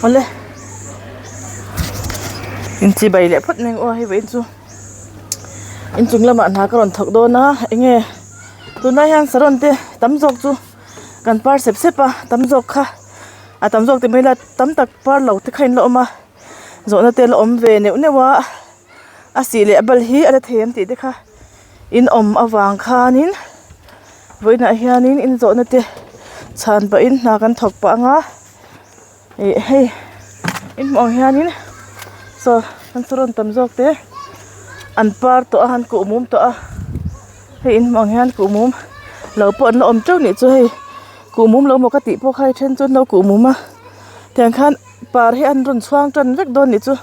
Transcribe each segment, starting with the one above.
Awle inchibai leh phawt mai ang aw hei vawiin chu inchung lamah hna ka rawn thawk dawn a enge tunlai hian saron te tam zawk chu kan par sep sep a tam zawk kha a tam zawk ti mai ila tam tak par lo te kha in la awm a zawhna te la awm ve neuh neuh a a sih leh a bal hi a la thei ang tih te kha in awm avang khanin vawiinah hianin in zawhna te chhan pahin hna kan thawk pah ang a ih hei in hmuh ang hianin saw an saron tam zawk te an par tawh a an kuh mum tawh a hei in hmuh ang hian kuh mum lo pawh an la awm teuh nih chu hei kuh mum lo maw ka tih pawh kha hei then chu an lo kuh mum a tiang khan par hi an rawn chhuang tan vek dawn nih chu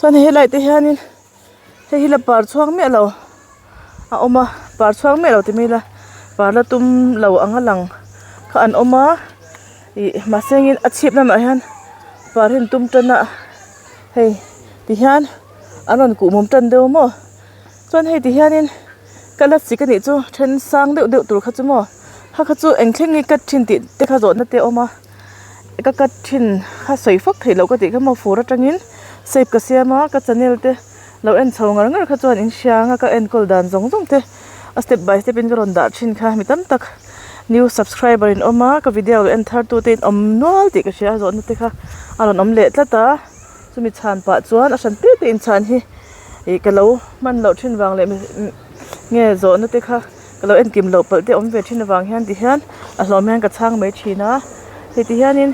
chuan hei helai te hianin. Hei hi la par chhuak miah lo a awm a par chhuak miah lo ti mai ila par la tum lo ang a lang kha an awm a ih mahse engin a chhip lamah hian par hi an tum tan a hei ti hian an rawn kuh mum tan deuh a maw chuan hei ti hianin ka la chik a nih chu then sang deuh deuh tur kha chu maw kha kha chu eng thleng nge cut thin tih te kha zawhna te a awm a. Ka cut thin kha sawi fak theih loh ka tih kha maw fur atangin shape ka siam a ka channel te lo en chho ngar ngar kha chuan in hria anga ka enkawl dan zawng zawng te a step by step in ka rawn dah thin kha mi tam tak new subscriber in awm a ka video lo en thar tu te in awm nual tih ka hria a zawhna te kha a rawn awm leh tlat a chumi chhan pah chuan a hran te te in chhan hi ih ka lo hman loh thin vang leh nge zawhna te kha. Ka lo enkim loh palh te awm ve thin avang hian ti hian a hlawm hian ka chhang mai thin a hei ti hianin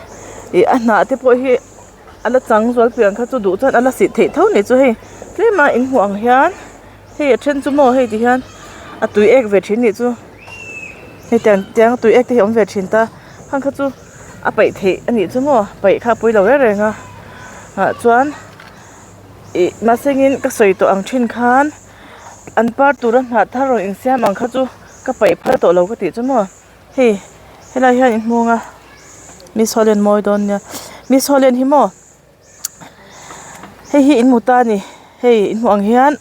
ih a hnah te pawh hi a la chang zual piang kha chu duh chuan a la sih theih tho ni chu hei tlem a inhmuh ang hian hei a then chu maw hei ti hian a tui ek ve thin nih chu hei tiang tiang tui ek te hi a awm ve thin ta khang kha chu a paih theih a nih chu maw paih kha a pui lo reng reng a ah chuan ih mahse engin ka sawi tawh ang thin khan. An par tura hnah thar rawn insiam ang kha chu ka paih phal tawh lo ka tih chu maw hei helai hian in hmung a miss holland mawi dawn nia miss holland hi maw hei hi in hmu ta a ni hei in hmuh ang hian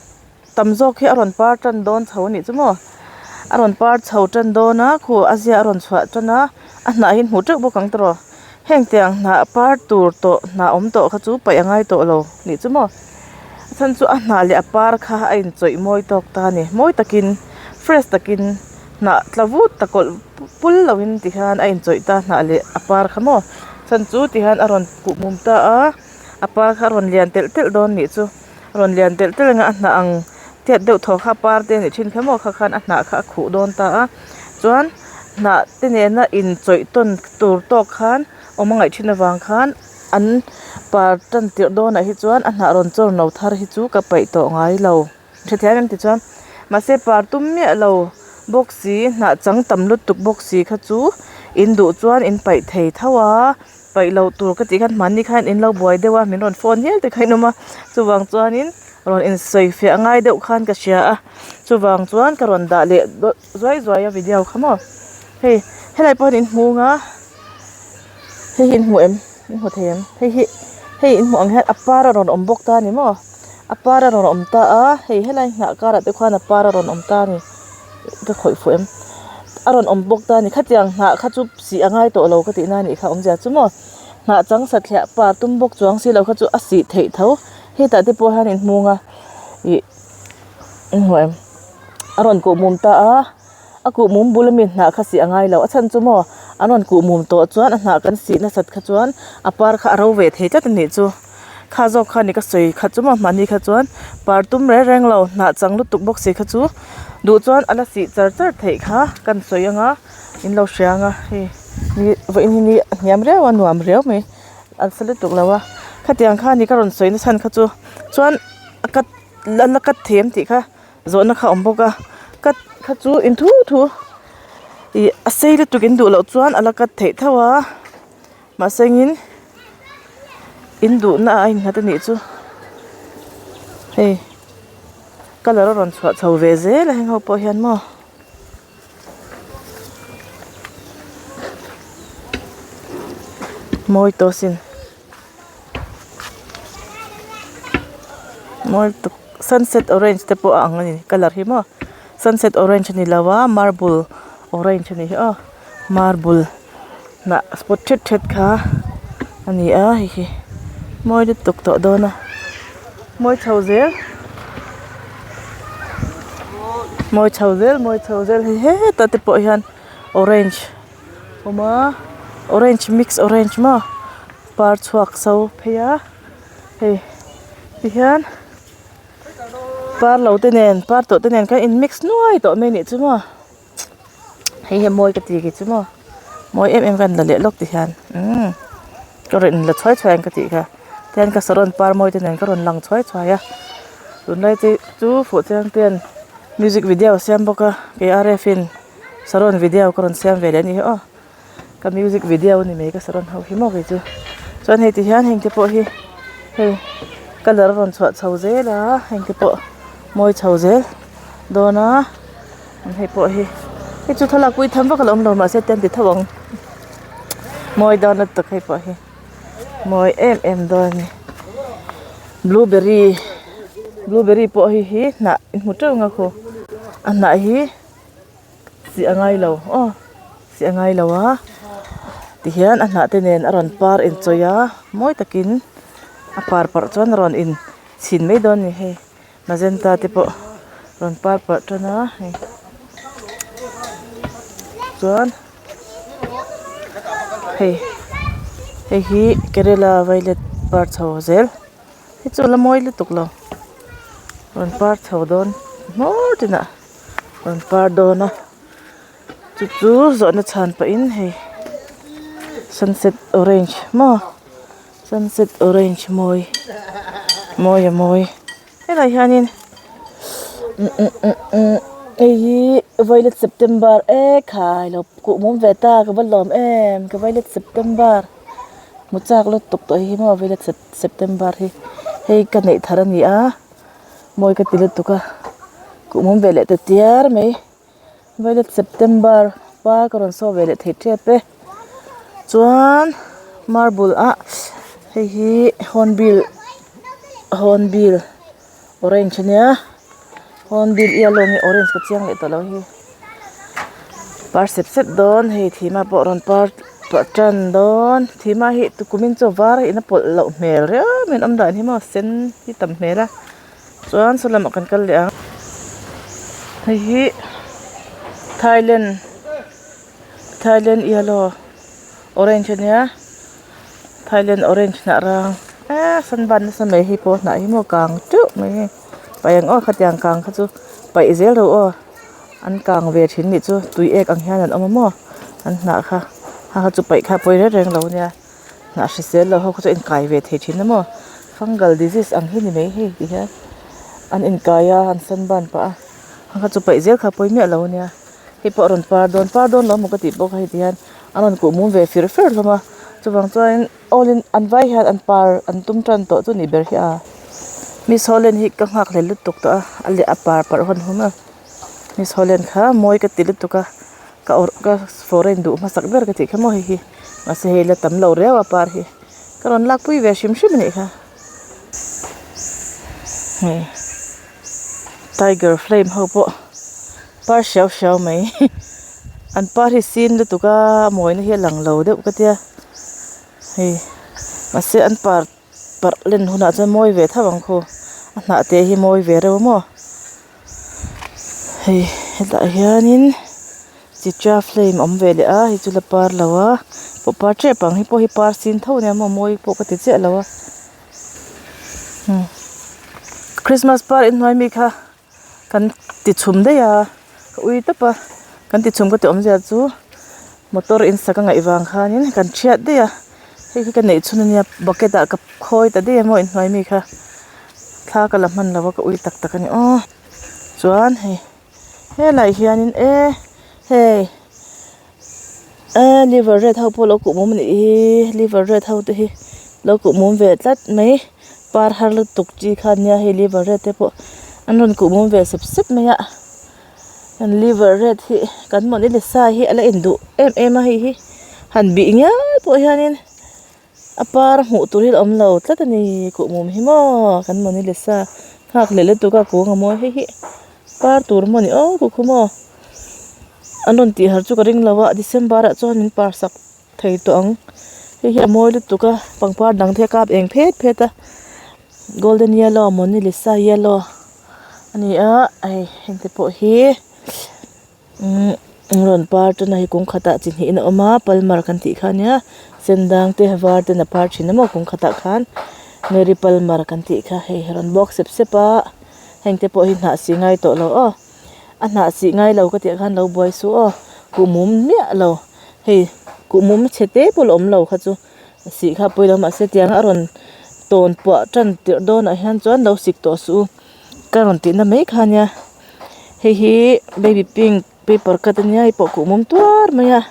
tam zawk hi a rawn par tan dawn chho a nih chu maw a rawn par chho tan dawn a khu a zia a rawn chhuah tan a a hnah hi in hmuh teuh bawk ang tawh heng tiang hnah par tur tawh hnah awm tawh kha chu paih a ngai tawh lo nih chu maw. A chhan chu a hnah leh a par kha a inchawih mawi tawk ta a ni mawi takin fresh takin hnah tla vut ta kawlh pul lovin ti hian a inchawih ta hnah leh a par kha maw chhan chu ti hian a rawn kuh mum ta a a par kha a rawn lian telh telh dawn nih chu a rawn lian telh telh anga a hnah ang tiat deuh thaw kha a par te a nih thin kha maw kha khan a hnah kha a khuh dawn ta a chuan hnah te nena inchawih tawn tur tawk khan awm a ngaih thin avang khan. An par tan tirh dawnah hi chuan a hnah rawn chawr no thar hi chu ka paih tawh ngai lo. Hrethiam em ti chuan mahse par tum miah lo bawk si hnah chang tam lutuk bawk si kha chu in duh chuan in paih thei tho a paih loh tur ka tih khan hmanni khan in lo buai deuh a min rawn phone hial te kha in awm a chuvang chuanin rawn insawi fiah ngai deuh khan ka hria a chuvang chuan ka rawn dah leh zuai zuai a video kha maw hei helai pawh hian in hmung a. Hei hi in hmu em in hmu thei em hei hi hei in hmuh ang hian a par a rawn awm bawk ta a ni maw a par a rawn awm ta a hei helai hnah karah te khuan a par a rawn awm ta a ni ka khawih fuh em a rawn awm bawk ta a ni khatiang hnah kha chu sih a ngai tawh lo ka tih na a nih kha awmzia chu maw hnah chang satliah par tum bawk chuang si lo kha chu a sih theih tho hetah te pawh hian in hmung a ih in hmu em a rawn kuh mum ta a. A kuh mum bul ami hnah kha sih a ngai lo a chhan chu maw an rawn kuh mum tawh chuan a hnah kan sih nasat kha chuan a par kha a ro ve thei tlat a nih chu kha zawk kha ni ka sawi kha chu maw mahni kha chuan par tum reng reng lo hnah chang lutuk bawk si kha chu duh chuan a la sih char char theih kha kan sawi anga in lo hria anga hei ni vawiin hi ni a hniam riau a nuam riau mai an sa lutuk lo a khatiang kha ni ka rawn sawi nachhan kha chu chuan a cut la la cut thei em tih kha. Zawhna kha a awm bawk a cut kha chu in thu thu ih a sei lutuk in duh loh chuan a la cut theih tho a mahse engin in duhna a innghat a nih chu hei colour a rawn chhuah chho ve zel a heng ho pawh hian maw. Mawi tawh a sin. Mawi tuk sunset orange te pawh a ang a ni colour hi maw sunset orange a ni lo a marble orange a ni hi aw marble hnah spot thet thet kha a ni a hei hi. Mawi lutuk tawh dawn a mawi chho zel mawi chho zel mawi chho zel hei hetah te pawh hian orange a awm a orange mix orange maw par chhuak so phei a hei tihian par lo te nen par tawh te nen khan in mix nuai tawh mai a nih chu maw. Hei hi mawi ka ti kei chu maw mawi em em ka la leh lawk ti hian umm ka rawn in la chhuai chhuai ang ka tih kha tihian ka saron par mawi te nen ka rawn lang chhuai chhuai a tunlai te chu fuh chiang ten music video a siam bawk a kei R F in saron video ka rawn siam ve leh a ni hi aw ka music video a ni mai ka saron ho hi maw kei chu chuan hei ti hian heng te pawh hi hei colour a rawn chhuah chho zel a heng te pawh mawi chho zel dawn a. Hei pawh hi hei chu thlalak pui tham vak a la awm lo mahse tiang ti tho ang mawi dawn lutuk hei pawh hi mawi em em dawn a ni blueberry blueberry pawh hei hi hnah in hmu teuh ang a khaw a hnah hi sih a ngai lo aw sih a ngai lo a tihian a hnah te nen a rawn par inchawih a mawi takin a par parh chuan a rawn in chhin mai dawn a ni hei. Magenta te pawh rawn par parh tan a hei chuan hei hei hi kerela violet par chho zel hei chu a la mawi lutuk lo rawn par chho dawn hmawr tinah rawn par dawn a chu chu zawhna chhan pahin hei sunset orange maw. Sunset orange mawi mawi a mawi helai hianin hei hi violet september ekhai lo kuh mum ve ta ka va lawm em ka violet september hmu chak lutuk tawh hi maw violet september hi hei ka neih thar a ni a mawi ka ti lutuk a kuh mum ve leh ta tiar mai. Violet September par ka rawn saw ve leh thei tep e chuan marble ah hei hi hornbill hornbill orange ania hornbill yellow nge orange ka chiang leh tawh lo hi par sep sep dawn hei thima pawh rawn par parh tan dawn thima hi tukumin chaw var a in a pawlh loh hmel riau mai an awm dan hi maw sen hi tam hmel a. Chuan saw lamah kan kal leh ang hei hi Thailand Thailand yellow orange ania Thailand orange hnah rang eee sunburn nasa mai hei pawh hnah hi maw kang teuh mai hei paih ang aw khatiang kang kha chu paih zel reuh aw an kang ve thin nih chu tui ek ang hian an awm a maw an hnah kha ha kha chu paih kha pawi reng reng lo ania. Hnah hrisel lo ho kha chu a inkai ve thei thin a maw fungal disease ang hi ni mai hei ti hian an inkai a an sunburn pah a ang kha chu paih zel kha a pawi miah lo ania hei pawh a rawn par dawn par dawn lo emaw ka tih pawh kha hei ti hian a rawn kuh mum ve fir fer hlawm a chuvang chuanin all in an vai hian an par an tum tan tawh chu nih ber hi a miss holland hi ka nghak hlel lutuk tawh a a leh a par parh hawn hawm a miss holland kha mawi ka ti lutuk a ka awrh ka foreign duh hmasak ber ka tih kha maw hei hi. Mahse hei la tam lo riau a par hi ka rawn lak pui ve hrim hrim a nih kha hei tiger flame ho pawh par hriau hriau mai an par hi sin lutuk a mawina hi a lang lo deuh ka tia hei mahse an par parh len hunah chuan mawi ve tho ang khu a hnah te hi mawi ve reuh a maw hei hetah hianin. Chitra flame awm ve leh a hei chu la par lo a pawh par tep ang hei pawh hi par sin tho ania maw mawi pawh ka ti chiah lo a christmas par inhnuai mi kha kan ti chhum daih a ka ui tawp a kan ti chhum ka ti awmzia chu motor in sak a ngaih vang khanin kan thiat daih a hei hi ka neih chhun ania bucket ah ka khawi ta daih a maw inhnuai mi kha thla ka la hman lo a ka ui tak tak a ni aw chuan hei. Helaiah hianin e hei e liver red ho pawh lo kuh mum a nih hi liver red ho te hi lo kuh mum ve tlat mai par har lutuk chi kha ania hei liver red te pawh an rawn kuh mum ve sep sep mai a an liver red hi kan mawni leh sa hi a la induh em em a hei hi han bih ngial pawh hianin. A par hmuh tur hi a awm lo tlat a ni kuhmum hi maw kan mawni le sa nghak leh lutuk a kung a mawi hei hi par tur maw ni aw kukhu maw an rawn tih har chu ka ring lo a december ah chuan min par sak thei tawh ang. Hei hi a mawi lutuk a pangpar dang te hi a kap eng phet phet a golden yellow monalisa yellow a ni a hei heng te pawh hi umm rawn par tan a hei kung khatah chi hnihin a awm a palmer kan tih kha ania sen dang te var ten a par thin a maw kung khatah khan mary palmer kan tih kha hei a rawn bawk sep sep a heng te pawh hi hnah si ngai tawh lo aw a hnah sih ngai lo ka tih khan lo buai suh aw kuhmum miah lo hei kuhmum chhe te pawh la awm lo kha chu sih kha pawi lo mahse tiang a rawn tawn puah tan tirh dawnah hian chuan lo sik tawh suh u ka rawn tihna mai kha ania hei hi baby pink paper cut ania hei pawh kuhmum tuar mai a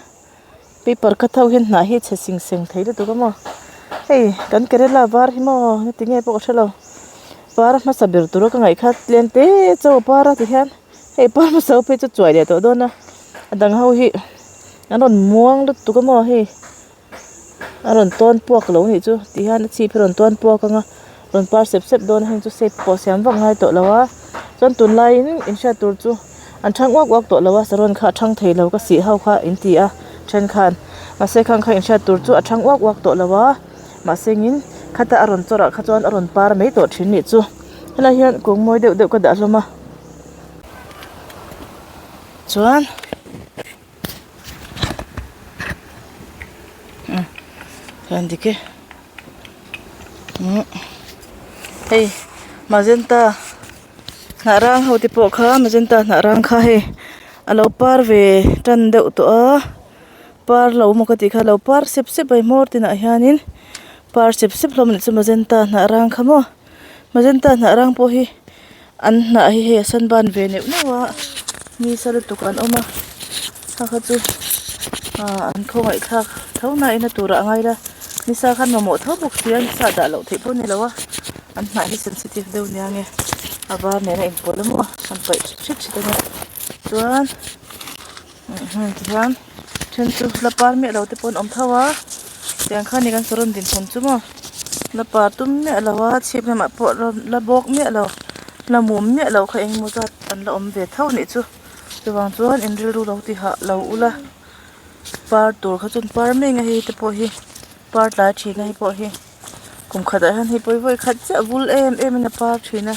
paper cut ho hian hnah hi chhe sing seng thei lutuk a maw hei kan kerela var hi maw tinge pawh ka hrelo par hmasa ber tura ka ngaih kha tlem te chaw par a ti hian hei par hmasa ho phei chu chuai leh tawh dawn a a dang ho hi an rawn muang lutuk a maw hei a rawn tawn puak lo nih chu ti hian a chhip hi a rawn tawn puak ang a rawn par sep sep dawn a heng chu shape pawh siam vak ngai tawh lo a chuan tunlaiin inhriat tur chu an thang uak uak tawh lo a saron kha a thang thei lo ka sih ho kha in ti a then khan mahse khang kha inhriat tur chu a thang uak uak tawh lo a mahse engin khata a rawn chawrh ah kha chuan a rawn par mai tawh thin nih chu helai hian kung mawi deuh deuh ka dah hlawm a chuan. Hian dik e umm hei magenta hnah rang ho te pawh kha magenta hnah rang kha hei a lo par ve tan deuh tawh a par lo maw ka tih kha a lo par sep sep a hmawr tinah hianin par sep sep hlawm a nih chu magenta hnah rang kha maw magenta hnah rang pawh hi. An hnah hi hei a sen ban ve neuh neuh a mi sa lutuk an awm a kha kha chu ah an khawngaih thlak tho na in a turah a ngai la nisa khan mamawh tho bawk si a nisa dah loh theih pawh a ni lo a an hnah hi sensitive deuh nia nge a var nen a inpawlh emaw an paih hret hret ania chuan tihian then chu la par miah lo te pawh an awm tho a tiang khan ni kan saron dinhmun chu maw la par tum miah lo a chhip lamah pawh la bawk miah lo la mum miah lo kha engemaw zat an la awm ve tho a nih chu chuvang chuan in rilru lo ti hah lo ula par tur kha chuan par mai ang a hei te pawh hi par tlai thin a hei pawh hi kum khatah hian hei pawh hi vawi khat chiah vul em em in a par thin a.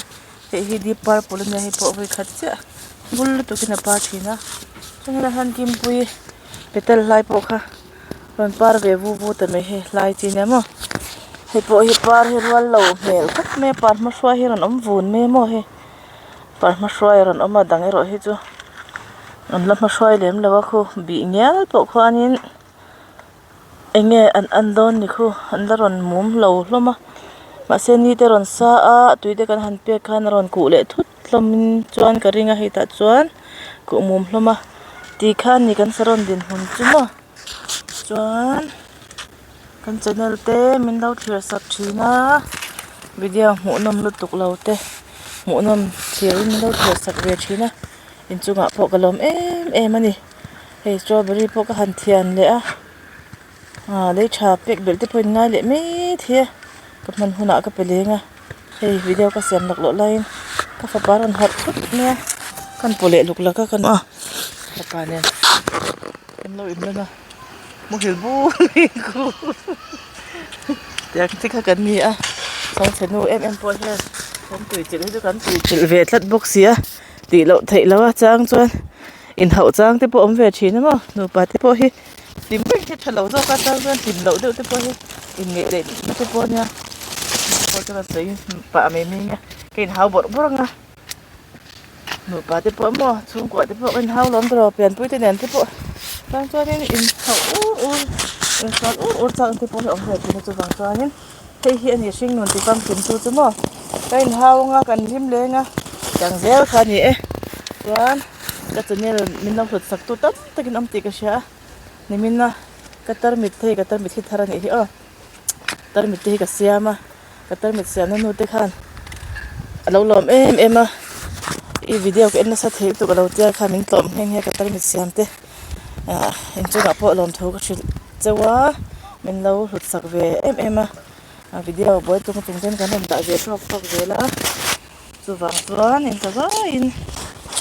Hei hi deep purple ania hei pawh vawi khat chiah bul lutuk in a par thin a chuan helaiah hian kimpui petal hlai pawh kha rawn par ve vu vu ta mai hei hlai chi ania maw hei pawh hi par hi rual lo hmel khawp mai a par hma hruai hi a rawn awm vun mai a maw hei par hma hruai a rawn awm a dang erawh hi chu an la hma hruai lem lo a khu bih ngial pawh khuanin. Enge an an dawn ni khu an la rawn mum lo hlawm a mahse ni te rawn sa a tui te kan han pek khan a rawn kuh leh thut hlawm in chuan ka ring a hei tah chuan kuh mum hlawm a ti khan ni kan saron dinhmun chu maw chuan kan channel te min lo thlir sak thin a video hmuhnawm lutuk lo te hmuhnawm thlir in min lo thlir sak ve thin a inchungah pawh ka lawm em em a ni. Hei strawberry pawh ka han thian leh a ah lei tha pek belh te pawh in ngai leh mai thei a ka hman hunah ka pe leng a hei video ka siam lak loh laiin ka fapa rawn harh thut mai a ka han paw leh luk lak a ka fapa nen an lo in lan a muhil bur mai khu tiang te kha kan ni a chhangchhe nu em em pawh hian kan tui chilh hi chu kan tui chilh ve tlat bawk si a tih loh theih loh a chang chuan. Inhauh chang te pawh awm ve thin a maw nupa te pawh hi hlim reng hi tha lo zawk a chang chuan hlim loh deuh te pawh hi inngeih leh na te pawh ania pawh chuan a sawi pah mai mai ania ka inhau bawrh bawrh ang a nupa te pawh maw chhungkua te pawh ka inhau lawm tawh pianpui te nen te pawh chang chuanin inhauh ur ur insual ur ur chang te pawh hi awm ve thin a chuvang chuanin. Hei hi a ni hringnun ti famkim tu chu maw ka inhau anga kan hlim leng a tiang zel kha a ni e chuan ka channel min lo hlut sak tu tam takin awm tih ka hria a nimin a ka tarmit te hi ka tarmit hi thar a nih hi aw tarmit te hi ka siam a ka tarmit siamna nu te khan a lo lawm em em a i video ka en nasa thei lutuk a lo tia khan min tlawm nghe nghe ka tarmit siam te. ah inchungah pawh lawmthu ka hrilh chauh a min lo hlut sak ve em em a a video buai chung chung ten kan rawn dah ve tawk tawk zel a chuvang chuan in tha zaiin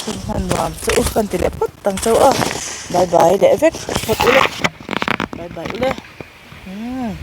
hun hman nuam che u kan ti leh phawt ang chauh a bye bye leh vek phawt ule bye bye ule. Umm.